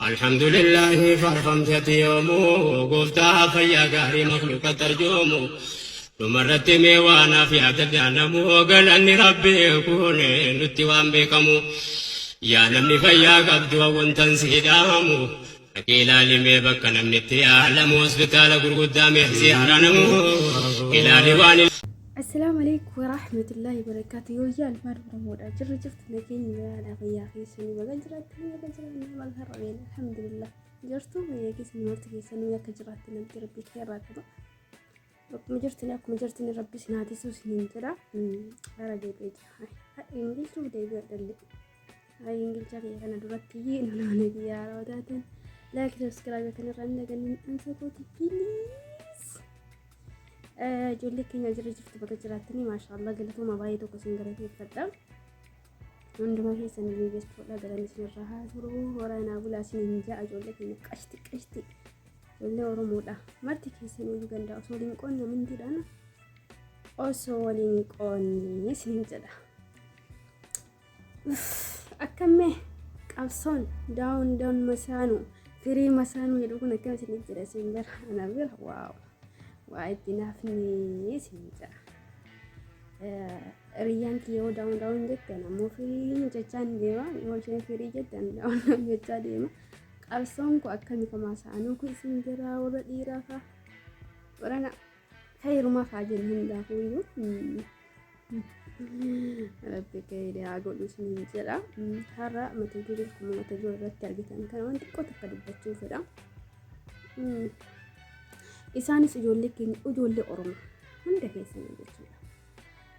Alhamdulillahi faarfamteeti yoomuu gooftaa fayyaa gaarii makluuqa tarjoomu dhumarratti mee waanaaf yaadadhaa namuu galanni rabbii kun nutti waan beekamu yaa namni fayyaa qabdu wantan si dhaamu dhaqii ilaali mee bakka namni itti yaalamu hospitaala gurguddaa mee ziyaaraa namu ilaali waan Assalaamu alaikum warahmatullahi wabarakatuh. Yooyyaa almaan Oromoodha. Jirra jirtu nageenya yaada fayyaa keessanii baga jiraattanii baga jiraannee baga har'abeen alhamdulillah. Jirtu fayyaa keessanii marti keessanii akka jiraattan abdii rabbii keerraa qaba. Akkuma jirtanii akkuma jirtanii rabbi isin haa tiksuu isiniin jedha. Hara deebi'ee jira. Ingilchuuf deebi'ee dhalle. Ingilchaa kiyya kana duratti namoonni kiyya haarawaa taatan like subscribe kanarraa hin daganin dhamsa kooti please. Ijoollee keenya jira jirtu bakka jiraattanii maashaallah galatooma baay'ee tokko isin galateeffadha. Hundumaa keessan iyyuu jechuudha galanni isinirraa haa turu waraanaa bulaa isiniin ja'a ijoollee keenya qashti qashti ijoollee Oromoodha. Marti keessan iyyuu gandaa osoo waliin qoonne amantiidhaan osoo waliin qoonne isiniin jedha. Akkammee qabsoon daawun daawun masaanuu firii masaanuu jedhu kun akkam isiniif jedha isin bira ana bira waaw waa itti naafni isin jedha. Hiriyyaan kiyya yoo daawun daawun jette ana immoo firii jechaan deema yoo isheen firii jette ana daawun daawun jechaa deema. Qabsoon kun akkami ka masaanuu kun isin bira warra dhiiraa faa warra kayrumaa faa jennu hundaafuu iyyuu. Rabbi kayri haa godhu isiniin jedha. Har'a mata duree akkuma mata duree irratti argitan kana waan xiqqoo takka dubbachuu fedha. Isaanis ijoollee keenya ijoollee Oromoo hunda keessanii jechuudha.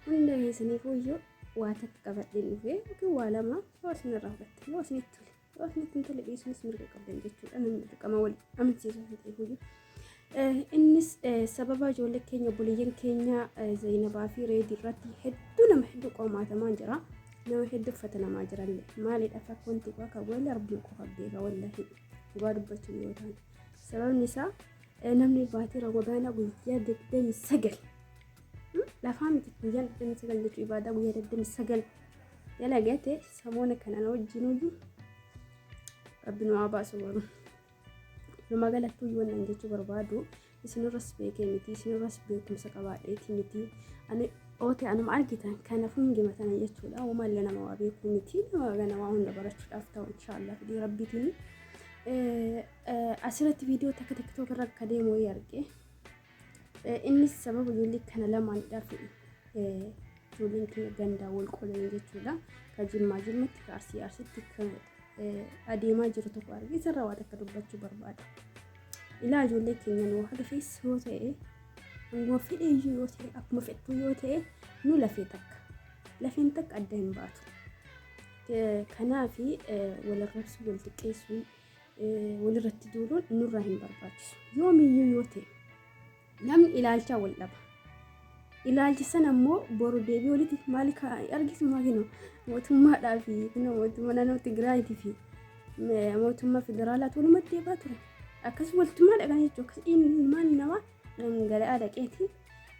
Hunda keessaniifuu iyyuu waa takka qabadheen dhufee yookiin waa lama yoo isinirraa fudhatte yoo isinitti tole Yoo isinitti hin tolle dhiisuunis mirga qabdan jechuudha. Namni dirqama wal amansiisuu hin ta'eef iyyuu. Innis sababa ijoollee keenya obboleeyyan keenya Zaynabaa fi Reedii irratti hedduu nama hedduu qormaatamaa jira. Nama hedduu fatanamaa jirallee. Maaliidhaaf akka wanti kun akka bu'ellee rabbuma qofa beeka wallahi. Dhugaa dubbachuun yoo ta'an. Sababni isaa namni baatii Ramadaanaa guyyaa 29 lafaa miti guyyaan 29 jechuun ibaadaa guyyaa 29 dalagate samoona kanaan wajjinuyyuu rabbi nu haa baasu garuu. Walumaa galattuu waan an jechuu barbaadu isinirras beekee miti isinirras beekumsa qabaadheeti miti ani oote anuma argitan kana fungima tana jechuudha uumallee nama waa beekuu miti nama gana waa hunda barachuudhaaf ta'u inshaallah fidii rabbiitiin asirratti viidiyoo takka tiktook irra akka deemu wayii arge Innis sababa ijoollee kana lamaanidhaaf ijoolleen keenya gandaa wal qoodanii jechuudha. Ka jimmaa jimmatti, ka arsii arsitti kan adeemaa jiru tokko arge isarraa waa takka dubbachuu barbaada. Ilaa ijoollee keenya nu haga fees yoo ta'e hanguma fedhe iyyuu yoo ta'e akkuma fedhu yoo ta'e nu lafee takka. Lafeen takka adda hin baatu. Kanaaf wal arrabsuu wal xiqqeessuun walirratti duuluun nurraa hin barbaachisu. Yoomiyyuu yoo ta'e namni ilaalchaa wal dhaba. Ilaalchi sana immoo boru deebii walitti maali argisuma kinu mootummaadhaa fi kinu mootummaa naannoo Tigraayitii fi mootummaa federaalaatu walumatti deebaa ture. Akkas waltummaa dhaqan jechuudha. Akkas ilmaan namaa dhangala'aa dhaqeetiin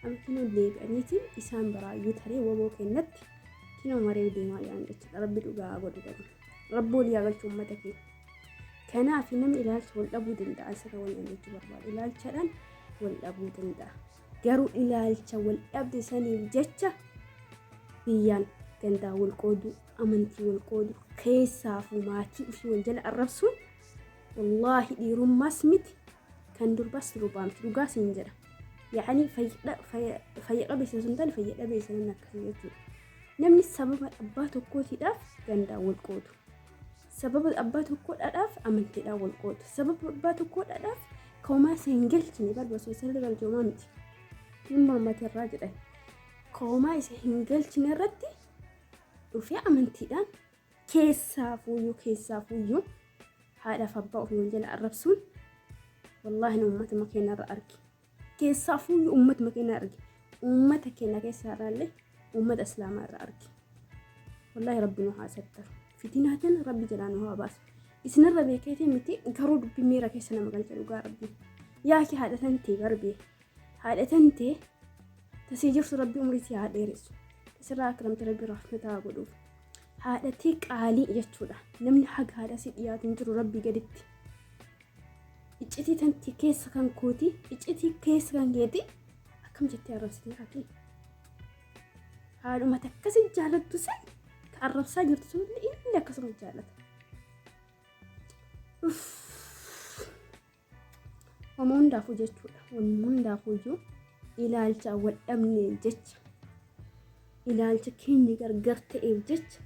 amma kinoo deebi'aniitiin isaan biraayyuu taree waboo kennatti kinoo maree deemaa jiran jechuudha. Rabbi dhugaa godhu garuu. Rabbi walii haa galchu uummata keenya. Kanaaf namni ilaalcha wal dhabuu danda'a. Asirra waan jechuu barbaadu. Ilaalchaadhaan wal dhabuu danda'a. Garuu ilaalcha wal dhabde saniif jecha biyyaan gandaa wal qooduu, amantii wal qooduu, keessaafuu maatii ofii wal jala arrabsuun wallaahi dhiirummaas miti kan durbaas durbaa miti dhugaa siin jedha. Yaa'anii fayya qabeessa osoo hin taane fayya dhabeessa namni akkasii jechuudha. Namni sababa abbaa tokkootiidhaaf gandaan wal qoodu. Sababa abbaa tokkoodhaadhaaf amantiidhaan wal qoodu. Sababa abbaa tokkoodhaadhaaf koomaa isa hin galchine barba osoo isa galche homaa miti. Hin mormate irraa jedhan. Koomaa isa hin galchine irratti dhufee amantiidhaan keessaafuuyyuu keessaafuuyyuu haadhaaf abbaa ofii wal jala arrabsuun wallaahi uummatuma keenya irra arge. Keessaafuuyyuu uummatuma keenya arge. Uummata keenya keessaa irraallee uummata islaamaa irra arge. Wallaahi rabbi nu haa sattaru. Fitinaa tana rabbi jalaa nu haa baasu. Isinirra beekeetii miti garuu dubbii miira keessa nama galcha dhugaa rabbi. Yaa kee haadha tantee barbee. Haadha tantee tasii jirtu rabbi umrii si haa dheeressu. Tasirraa akramte rabbi rahmata haa godhuuf. Haadha tee qaalii jechuudha. Namni haga haadha si dhiyaatu hin jiru rabbii gaditti. Iccitii tanti keessa kan kooti, iccitii keessa kan keeti akkam jettee arrabsitee kakee. Haadhuma takka si jaalattu san ka arrabsaa jirtu sun inni akkasuma jaalata. Uff. Wama hundaafuu jechuudha. Wama hundaafuu iyyuu ilaalcha wal dhabnee jecha ilaalcha keenya gargar ta'eef jecha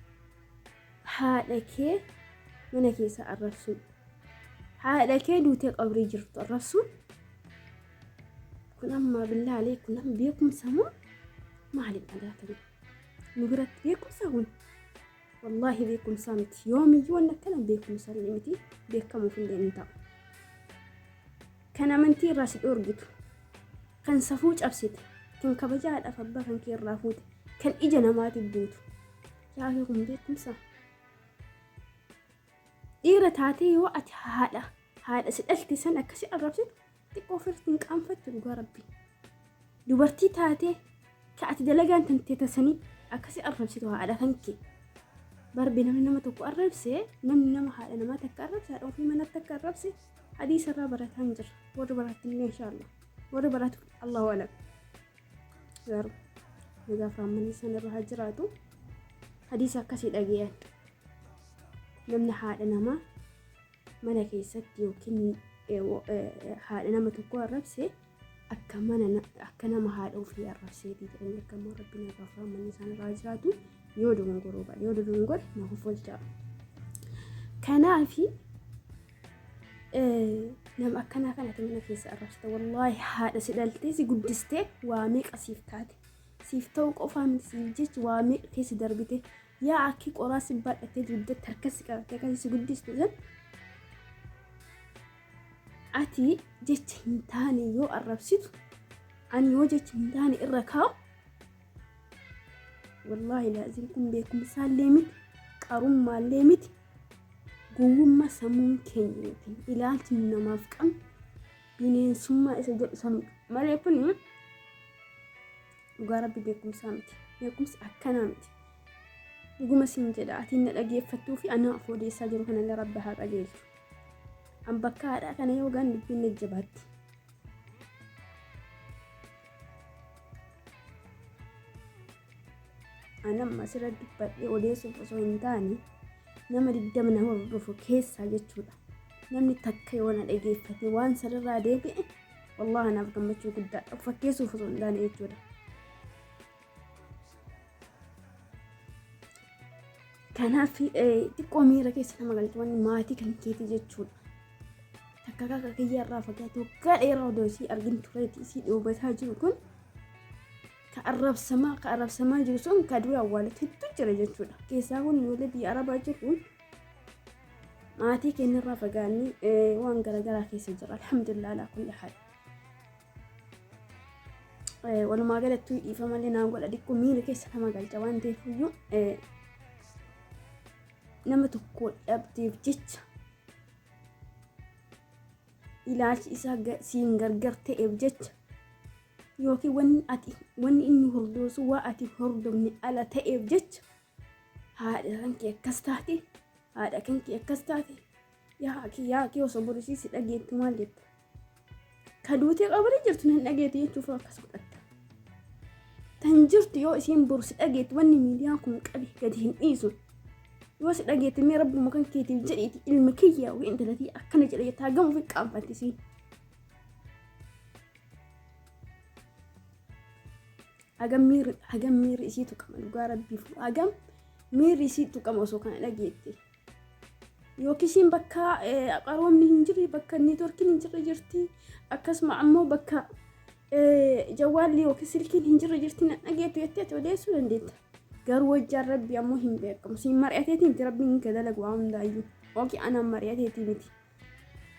haadha kee mana keessaa arrabsuun haadha kee duutee qabrii jirtu arrabsuun kun amma billaalee kun amma beekumsa moo maalidha laata nu biratti beekumsa kun Wallaahi beekumsaa miti. Yoomiyyuu wanni akkana beekumsa illee miti beekamuuf illee hin ta'u. Kan amantii irraa si dhoorgitu, kan safuu cabsite, kan kabaja haadhaaf abbaa kan kee irraa fuute, kan ija namaatiif duutu. Yaa akhi kun beekumsa. Dhiira taatee yoo ati haadha haadha si dhalte san akkasi arrabsitu xiqqoo ofirratti hin qaanfattu dhugaa rabbii. Dubartii taatee ka ati dalagaan tantee tasanii akkasi arrabsitu haadha kan kee. Barbi namni nama tokko arrabse namni nama haadha namaa takka arrabse haadha ofii manatti akka arrabse hadiisa irraa barataa hin jirra. Warri baraatti illee inshaallah. Warri baratu Allahu alam. Garuu nagaaf raammanni isaan irra haa jiraatu. Hadiisa akkasii dhageeyan. Namni haadha namaa mana keessatti yookiin haadha nama tokko arrabse akka mana akka nama haadha ofii arrabseeti jedhanii akka immoo rabbi nagaaf rahmanni isaan irraa jiraatu yoo dogongoruu baadhe yoo dogongore na hoffolchaa. Kanaafi nama akkanaa kanatti mana keessa arrabsita wallaahi haadha si dhaltee si guddistee waa meeqa siif taate siif ta'uu qofaa miti siif jecha waa meeqa keessa darbite Yaa akki qoraa si baadhattee dugdatti harka si qabattee akkasii si guddiste san ati jecha hin taane yoo arrabsitu ani yoo jecha hin taane irra kaa'u wallaahi laazim kun beekumsaallee miti qarummaallee miti gowwummaa sammuun keenya yookiin ilaalchi nu namaaf qabnu bineensummaa isa jedhu san malee kun Dhugaa rabbi beekumsaa miti. Beekumsi akkanaa miti. Dhuguma siin jedha atiin na dhageeffattuu fi ana of odeessaa jiru kanallee rabbi haa qajeelchu. An bakka haadhaa kana yoo gaan dubbiin na jabaatti. An amma asirra dubbadhee odeessuuf osoo hin taane nama 20 nama hordofu keessaa jechuudha. Namni takka yoo na dhageeffate waan sanirraa deebi'e Wallahi anaaf gammachuu guddaadha. Of fakkeessuuf osoo hin taane jechuudha. Kanaaf xiqqoo miira keessa nama galcha wanni maatii kan keeti jechuudha. Takka kaka kiyya irraa fagaate waggaa dheeraa odoo isii argin tureeti isii dhoobataa jiru kun ka arrabsamaa ka arrabsamaa jiru sun ka dura awwaalatu hedduu jira jechuudha. Keessaa kun ijoollee biyya arabaa jiru Maatii keenyarraa fagaannee waan garaagaraa keessa jira. Alhamdulillah alaa kulli haal. Walumaa galatti dhiifama illee naan godha dhiqqoo miira keessa nama galcha waan ta'eef iyyuu nama tokko dhabdeef jecha ilaalchi isaa siin gargar ta'eef jecha yookiin wanni ati wanni inni hordoosu waa ati hordofne ala ta'eef jecha Haadha kan kee akkas taate haadha kan kee akkas taate yaa akii yaa akii osoo borisii si dhageettu maal jetta? Ka duutee qabrii jirtu nan dhageetti jechuuf akkas godhatta. Tan jirtu yoo isiin boru si dhageettu wanni miidiyaan kun qabe gadi hin dhiisu. Yoo si dhageette mee rabbuma kan keetiif jedhiiti ilma kiyya yookiin intalatii akkana jedha jettaa gama ofi qaanfatti isiin. Hagam miirri hagam miirri isii tuqama dhugaa rabbiif hagam miirri isii tuqama osoo kana dhageette. Yookiin isiin bakka qaroomni hin jirre bakka neetworkiin hin jirre jirti akkasuma ammoo bakka jawwaalli yookiin silkiin hin jirre jirti na dhageettu jettee ati odeessuu dandeetta. Garuu wajjaan rabbii ammoo hin beekamu. Siin mari'ateetii miti rabbiin hin dalagu waa hundaayyuu. Yookiin anaan mari'ateetii miti.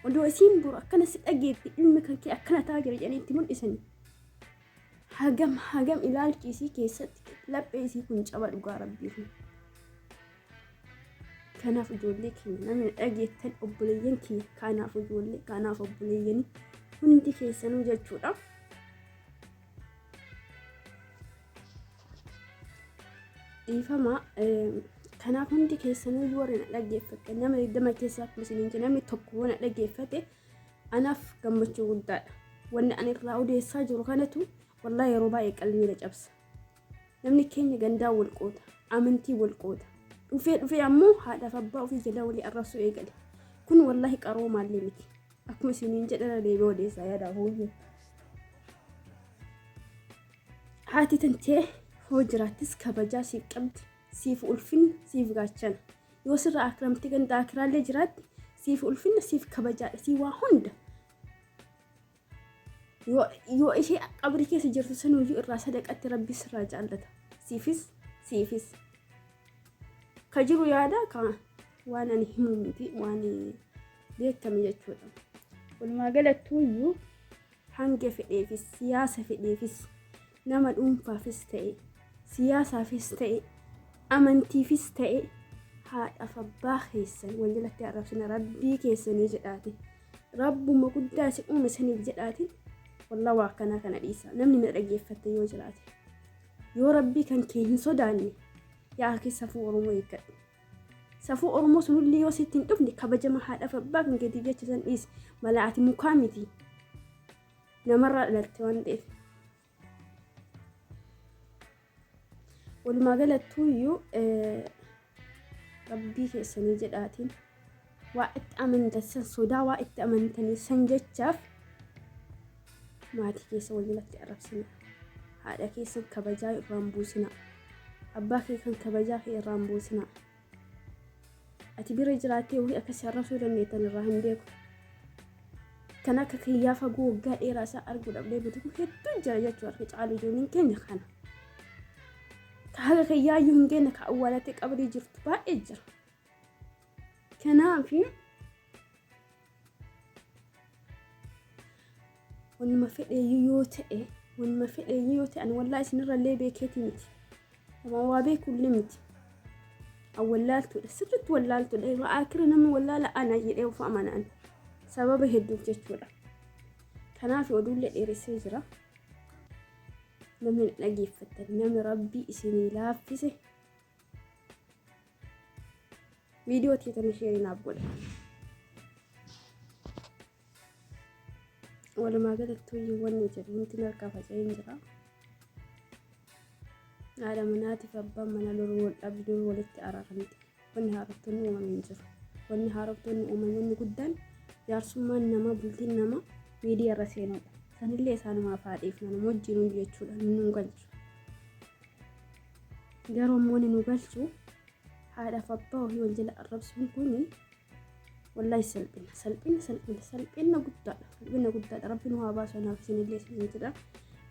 Odoo isiin boru akkana si dhageetti ilmi kan kee akkana ta'aa jira jedhanii itti mul'isanii. Hagam hagam ilaalchi isii keessatti laphee isii kun caba dhugaa rabbiif. Kanaaf ijoollee keenya namni dhageettan obboleeyyan kiyya kanaaf ijoollee kanaaf obboleeyyanii hundi keessanuu jechuudha. Dhiifama Kanaaf hundi keessanuu warri na dhaggeeffattan nama 20 keessaa akkuma isiniin jedhe namni tokko yoo na dhaggeeffate anaaf gammachuu guddaadha. Wanni ani irraa odeessaa jiru kanatu wallaahi yeroo baay'ee qalbii na cabsa. Namni keenya gandaa wal qoota, amantii wal qoota. Dhufee dhufee ammoo haadhaaf abbaa ofii jala walii arrabsuu eegale. Kun wallaahi qaroomaallee miti. Akkuma isiniin jedhe irra deebi'ee odeessaa yaada hooyyee. Haati tantee hoo jiraattis kabajaa siif qabdi, siif ulfinna, siif gaachana. Yoo sirra akiramtee ganda akiraallee jiraatte siif ulfinna, siif kabajaadha, sii waa hunda. Yoo ishee qabrii keessa jirtu sanuyyuu irraa sadaqatti rabbi sirraa jaallata. Siifis siifis. Ka jiru yaada ka waan ani himu miti waan beekame jechuudha. Walumaa galattuuyyuu hanga fedheefis siyaasa fedheefis nama dhuunfaafis ta'e siyaasaafis ta'e amantiifis ta'e haadhaaf abbaa keessan wal jalatti arrabsina rabbii keessanii jedhaati. Rabbuma guddaa si uume saniif jedhaatiin wallaa waa akkanaa kana dhiisa. Namni na dhageeffatte yoo jiraate. Yoo rabbii kan kee hin sodaanne yaa akhi safuu Oromoo eeggadhu. Safuu Oromoo sunillee yoo sitti hin dhufne kabajama haadhaaf abbaa kan keetiif jecha san dhiisi. Mala ati mukaa miti. Namarraa dhalatte waan ta'eef. Walumaa galattuuyyuu rabbii keessanii jedhaatiin waa itti amantan san sodaa waa itti amantanii san jechaaf maatii keessa wal jalatti arrabsina. Haadha keessan kabajaa irraan buusina. Abbaa kee kan kabajaa kee irraan buusina. Ati bira jiraattee wahii akkasii arrabsuu dandeettan irraa hin beeku. Kan akka kiyyaa fagoo waggaa dheeraa isaa arguu dhabdee bitu hedduu jira jechuu harka caalu ijoolleen keenya kana. Ka haga kiyyaa iyyuu hin geenye ka awwaalatee qabrii jirtu baay'ee jira. Kanaaf wanuma fedheeyyuu yoo ta'e wanuma fedheeyyuu yoo ta'e ani wallaa isinirrallee beekeeti miti. Nama waa beekullee miti. An wallaaltuudha sirriitti wallaaltuudha yeroo akira namni wallaala ana jedhee of amanaan sababa hedduuf jechuudha. Kanaaf oduullee dheeressee jira. Namni na dhageeffattan namni rabbii isinii laaffise viidiyoo tiitanii sheerii naaf godha. Walumaa galatti wanni jedhu wanti narkaa faca'ee hin jira. Haadha manaatiif abbaan manaa dur wal dhabdu dur walitti araaramte. Wanni haaroftoonni uumame hin jiru. Wanni haaroftoonni uumame wanni guddaan jaarsummaan namaa bultiin namaa miidiyaa irra seenuudha. Sanillee isaanumaaf haa dhiifnu nama wajjin jechuudha nu galchu. Garuu immoo inni nu galchu haadhaaf abbaa ofii wal jala arrabsuun kun wallahi salphina salphina salphina salphina guddaadha salphina guddaadha rabbi nu haa baasu anaaf isinillee isinin jedha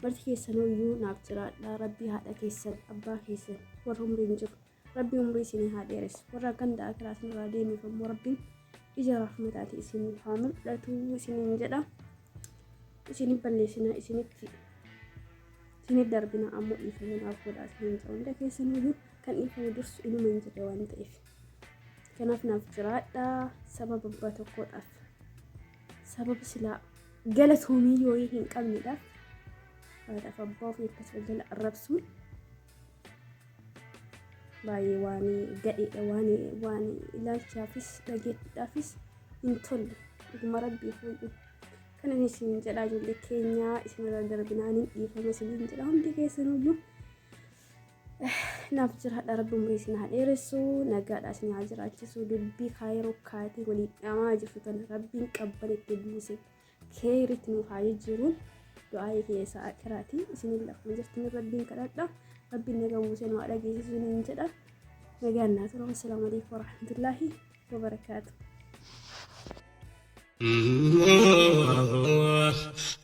marti keessanuu iyyuu naaf jiraadha rabbi haadha keessan abbaa keessan warra umriin jiru rabbi umrii isinii haa dheeressu warra ganda akiraa isinirraa deemeef ammoo rabbiin ija rahmataati isin haa mul'atu isiniin jedha isin balleessina isinitti isinit darbina ammoo dhiifama naaf godhaa isiniin jedha hunda keessaniyyuu kan dhiifama dursu inuma hin jirre waan ta'eef kanaaf naaf jiraadha sababa abbaa tokkodhaaf sababa silaa galatoomii yoo hin qabnedhaaf haadhaaf abbaa ofii akkas wal jala arrabsuun baay'ee waan gadheedha waan waan ilaalchaafis dhageettiidhaafis hin tolle dhuguma rabbii fuudhu. Kanan isin jedhaa ijoollee keenyaa isinirra darbinaaniin dhiifama isiniin jedha hundi keessanuyyuu. Naaf jiraadha rabbi umurii isin haa dheeressu nagaadha isin haa jiraachisu dubbii kaayiroo kaatee waliin dhamaa jirtu tana rabbiin qabban itti buuse keeyritti nuuf haa jijjiiruun du'aa'ii keessa akiraati isinin lakkuma jirtanii rabbiin kadhadha rabbiin naga buuse nu haa dhageessisu isiniin jedha nagaan naa tura wassalaamu alaikum warahmatullaahi wabarakaatu.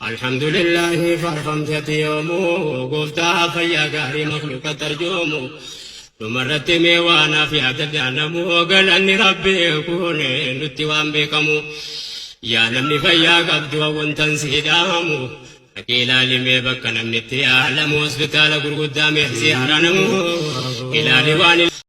Alhamdulillahi faarfamteeti yoomuu gooftaa fayyaa gaarii makluuqa tarjoomu dhumarratti mee waanaaf yaadadhaa namuu galanni rabbii kun nutti waan beekamu yaa namni fayyaa qabdu wantan sii dhaamu dhaqii ilaali mee bakka namni itti yaalamu hospitaala gurguddaa mee ziyaaranamu ilaali waan.